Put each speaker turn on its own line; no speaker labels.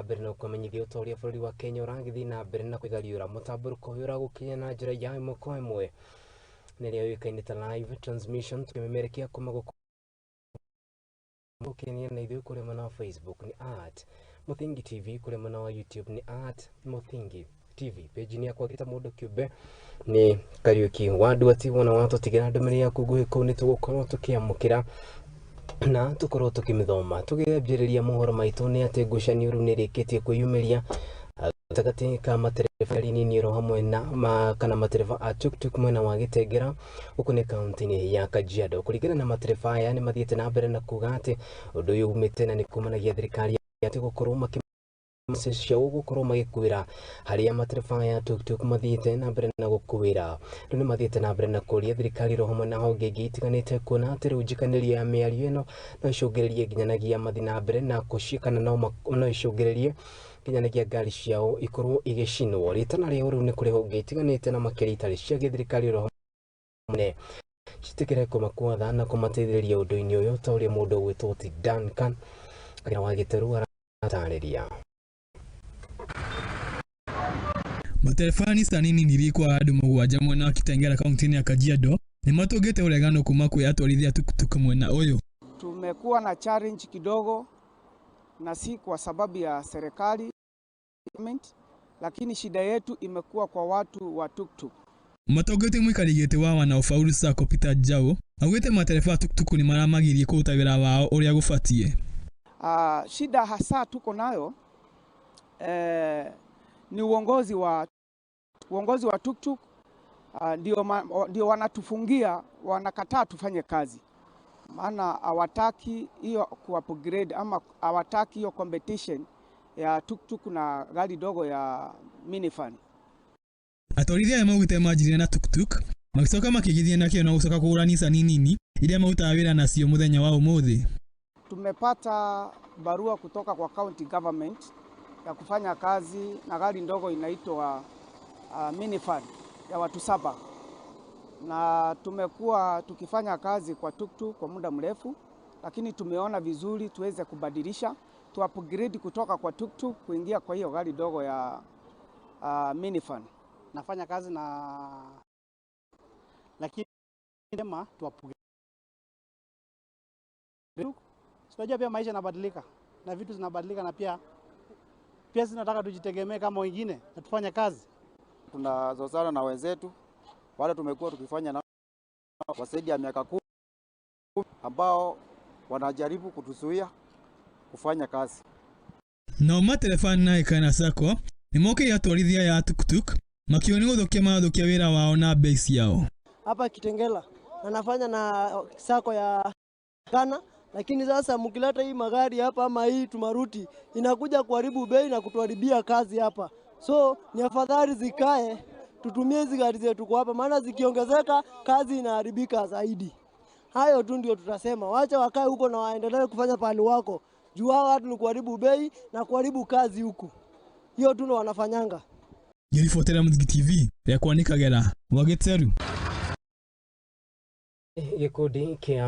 Mbere na kũmenyithia ũta ũrĩa bũrũri wa Kenya ũragĩthiĩ na mbere na kwĩgariũra mũtambũrũko ũyũ ũragũkinya na njĩra ya ĩmwe kwa ĩmwe na ĩrĩa yũĩkaine ta live transmission, tũkĩmemerekia kuma gũkũ gũkinyanĩria na ithuĩ kũrĩa mwena wa Facebook nĩ @MuthingiTV, kũrĩa mwena wa YouTube nĩ @MuthingiTV. Page-inĩ yakwa gĩta mũndũ kĩũmbe nĩ Kariũki wa Nduati. Wona watũtigĩra ndũmĩrĩri yaku nguhĩ kũu, nĩ tũgũkorwo tũkĩamũkĩra na tũkorwo tũkĩmĩthoma. Tũgĩambĩrĩria mohoro maitũ nĩ atĩ ngucanio rĩu nĩ ĩrĩkĩtie kwĩyumĩria gatagatĩ ka matereba nini oro hamwe na kana matereba a tuktuk mwena wa Gĩtengera, gũkũ nĩ kaunti-inĩ ya Kajiado. Kũringana na matereba aya, nĩ mathiĩte na mbere na kuga atĩ ũndũ ũyũ umĩte na nĩ kumanagia thirikari atĩ gũkorwo makĩ ciao gũkorwo magĩkuĩra harĩa matereba aya tuktuk mathiĩte na mbere na gũkuĩra. Rĩu nĩ mathiĩte na mbere na kũria thirikari ro hamwe na honge ingĩ itiganĩte, kuona atĩ rĩu njikanĩrio ya mĩario ĩno no icũngĩrĩrie nginyanagia mathiĩ na mbere na kũci kana no icũngĩrĩrie nginyanagia ngari ciao ikorwo igĩcinwo. Rĩtana rĩao rĩu nĩ kũrĩ honge itiganĩte na makĩria itarĩ cia gĩthirikari ro hamwe citikĩre kũmakwatha na kũmateithĩrĩria ũndũ-inĩ ũyũ, ta ũrĩa mũndũ ũgwĩtwo ti Duncan wa Gĩteru aratarĩria.
Matereba a Nissan nini iria ikuaga andũ mũgwanja mwena wa Kitengela, kaunti-inĩ ya Kajiado, nĩ matũngĩte ũregano kuma kwĩ atwarithia a tuktuk mwena ũyũ.
Tumekuwa na challenge kidogo, na si kwa sababu ya serikali, lakini shida yetu imekuwa kwa watu wa tuktuk.
Matongotie mũikari gĩtĩ wa wana Ufaulu Sacco, Peter Njau, augĩte matereba a tuktuk nĩ maramagiria kũruta wĩra wao ũrĩa gũbatiĩ.
Shida hasa tuko nayo ni uongozi wa tuktuk, ndio wanatufungia, wanakataa tufanye kazi, maana hawataki hiyo ku upgrade ama hawataki hiyo competition ya tuktuk na gari dogo ya minivan.
Atwarithia aya maugĩte manjirie na tuktuk, magĩcoka makĩgithia nakĩo na gũcoka kũgũra Nissan nini iria marutaga wĩra nacio mũthenya wa ũmũthĩ.
Tumepata barua kutoka kwa county government ya kufanya kazi na gari ndogo inaitwa minivan ya watu 7, na tumekuwa tukifanya kazi kwa tuktuk kwa muda mrefu, lakini tumeona vizuri tuweze kubadilisha, tu upgrade kutoka kwa tuktuk kuingia kwa hiyo gari dogo ya minivan.
Nafanya kazi na, lakini sema tu upgrade. Unajua pia maisha yanabadilika na vitu zinabadilika, na pia sisi nataka tujitegemee kama wengine na tufanye kazi.
Tunazozana na wenzetu wale tumekuwa tukifanya nao kwa zaidi ya miaka 10, ambao wanajaribu kutuzuia kufanya kazi.
Nao matereba na Ekana Sacco nĩ mokĩrĩire atwarithia aya a tuktuk, makiuga nĩ gũthũkia marathũkia wĩra wao na bei ciao.
Hapa Kitengela na nafanya na sacco ya Kana, lakini sasa mkileta hii magari hapa ama hii tumaruti inakuja kuharibu bei na kutuharibia kazi hapa. So ni afadhali zikae, tutumie hizi gari zetu kwa hapa, maana zikiongezeka kazi inaharibika zaidi. Hayo tu ndio tutasema, wacha wakae huko na waendelee kufanya pahali wako. Juu hao watu ni kuharibu bei na kuharibu kazi huku. Hiyo tu ndio wanafanyanga.
Ngĩribotera Muthingi TV, rĩakwa nĩ Kagera wa Gĩteru.
Gĩkundi kĩa